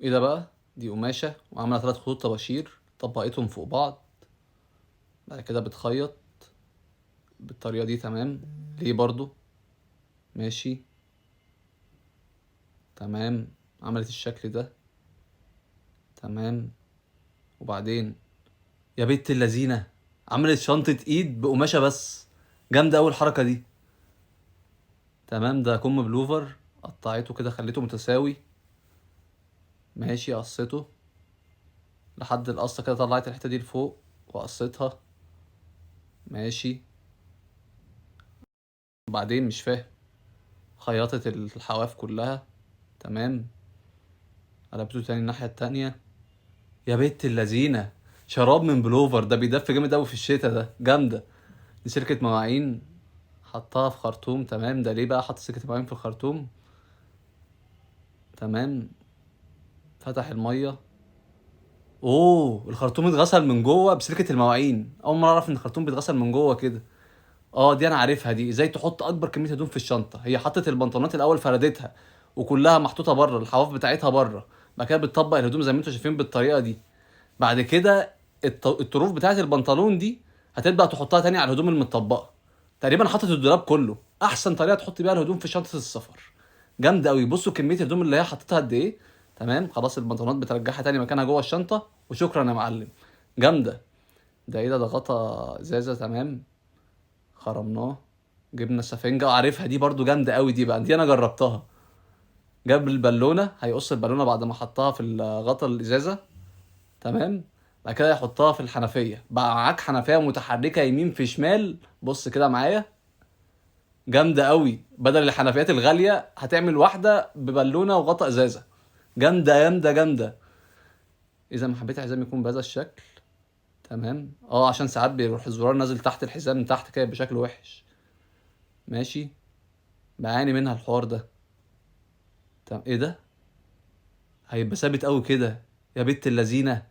ايه ده بقى؟ دي قماشة وعاملة 3 خطوط طباشير، طبقتهم فوق بعض، بعد كده بتخيط بالطريقة دي. تمام. ليه برضو؟ ماشي تمام، عملت الشكل ده. تمام. وبعدين يا بنت اللذينة عملت شنطة ايد بقماشة بس، جامدة أوي الحركة دي. تمام. ده كم بلوفر قطعته كده خليته متساوي، ماشي، قصته لحد القصة كده، طلعت الحتة دي لفوق وقصتها، ماشي. بعدين مش فاهم، خيطت الحواف كلها. تمام. قلبته تاني الناحية التانية. يا بنت اللذينة شراب من بلوفر، ده بيدفي جامد أوي في الشتا، ده جامدة. دي سلكة مواعين حطها في خرطوم. تمام. ده ليه بقى حط سلكة مواعين في الخرطوم؟ تمام. فتح المية، اوه الخرطوم اتغسل من جوه بسلكة المواعين. اول مرة اعرف ان الخرطوم بيتغسل من جوه كده. دي انا عارفها دي، ازاي تحط اكبر كمية هدوم في الشنطة. هي حطت البنطلونات الاول فردتها وكلها محطوطة بره، الحواف بتاعتها بره، بعد كده بتطبق الهدوم زي ما انتم شايفين بالطريقة دي. بعد كده الطروف بتاعت البنطلون دي هتبدأ تحطها تاني على الهدوم المتطبقة. تقريبا حطت الدولاب كله. احسن طريقة تحط بيها الهدوم في شنطة السفر، جامدة قوي. بصوا كمية الهدوم اللي هي حطيتها قد ايه. تمام. خلاص البنطلونات بترجعها تاني مكانها جوه الشنطة، وشكرا يا معلم. جامدة. ده ايه ده؟ ده غطا ازازة. تمام. خرمناه، جبنا السفنجة، عارفها دي برضو جامدة قوي دي بقى، دي انا جربتها. جاب البالونة، هيقص البالونة بعد ما حطها في غطا الازازة. تمام. بعد كده يحطها في الحنفية، بقى معاك حنفية متحركة يمين في شمال. بص كده معايا، جامدة قوي. بدل الحنفيات الغالية هتعمل واحدة ببالونة وغطا ازازة. جامدة جامدة جامدة. إذا ما حبيت الحزام يكون بهذا الشكل. تمام. عشان ساعات بيروح الزرار نازل تحت الحزام تحت كده بشكل وحش. ماشي، بعاني منها الحوار ده. تمام. ايه ده؟ هيبقى ثابت قوي كده يا بنت اللذينه.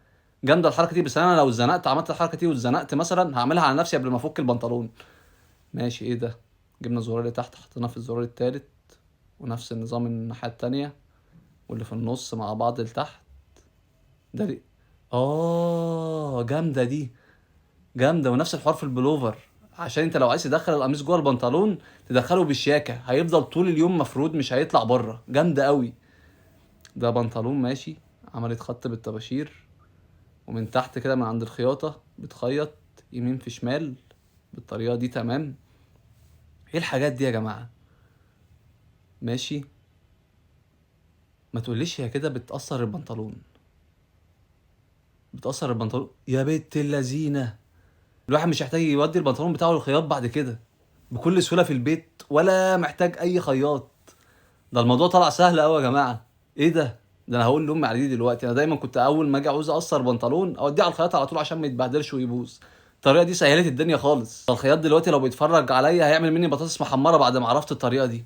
جامدة الحركة دي، بس انا لو اتزنقت عملت الحركة دي واتزنقت مثلا هعملها على نفسي قبل ما افك البنطلون. ماشي. ايه ده؟ جبنا الزرار اللي تحت حطيناه في الزرار التالت، ونفس النظام الناحية التانية، واللي في النص مع بعض لتحت. ده ليه؟ جامدة دي، جامدة. ونفس الحوار في البلوفر، عشان انت لو عايز تدخل القميص جوه البنطلون تدخله بالشياكه، هيفضل طول اليوم مفرود مش هيطلع بره. جامدة قوي. ده بنطلون ماشي، عملت خط بالطباشير، ومن تحت كده من عند الخياطة بتخيط يمين في شمال بالطريقة دي. تمام. ايه الحاجات دي يا جماعة؟ ماشي. ما تقوليش هي كده بتأثر البنطلون، بتأثر البنطلون يا بنت اللذينة. الواحد مش محتاج يودي البنطلون بتاعه للخياط بعد كده بكل سهولة في البيت، ولا محتاج أي خياط. ده الموضوع طلع سهل أوي يا جماعة. إيه ده؟ ده أنا هقول لأمي على دي دلوقتي. أنا دايماً كنت أول ما أجي عاوز أقصر بنطلون أوديه على الخياط على طول عشان ما يتبهدلش ويبوظ. الطريقة دي سهلت الدنيا خالص. الخياط دلوقتي لو بيتفرج عليا هيعمل مني بطاطس محمرة بعد ما عرفت الطريقة دي.